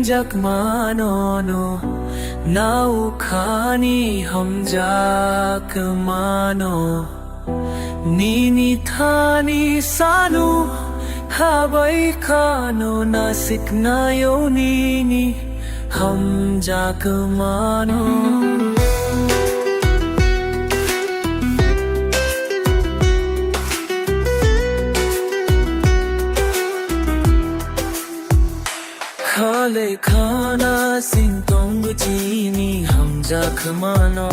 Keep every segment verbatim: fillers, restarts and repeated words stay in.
Jakmano no, naukhani hamjakmano. Nini thani sanu, habai khano nasik nayo nini hamjakmano. Khale khana singtong chini hamjakmano,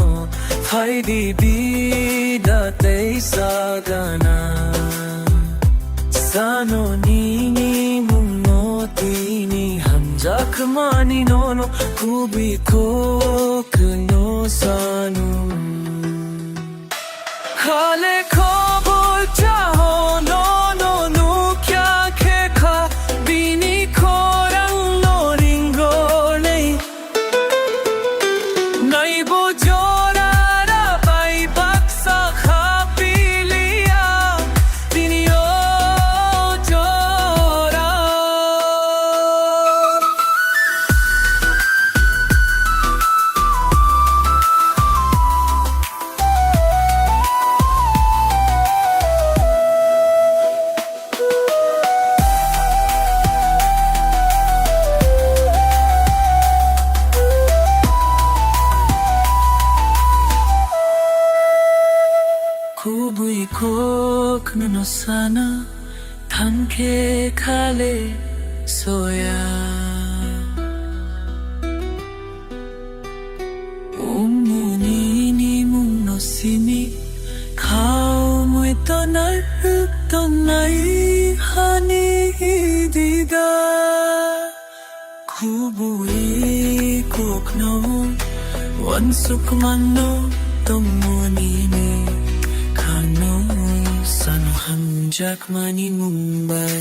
phaidi bida tei sagana. Sano nini mungno tini hamjakmani nono, kubui kokno sanu. Khale khobor chaho nono nukya khe kha, bini khorang no ringo nei. Naibo jora rabai baksa kha piliya, bini o jora. Kubui kok nono sana, thanke khale soya. Umuni ni mungno simi, khao mui tonai ruk tonai hani dida. Kubui kokno wansuk mano, tongmuni ni khano sano hamjakmani mungbai.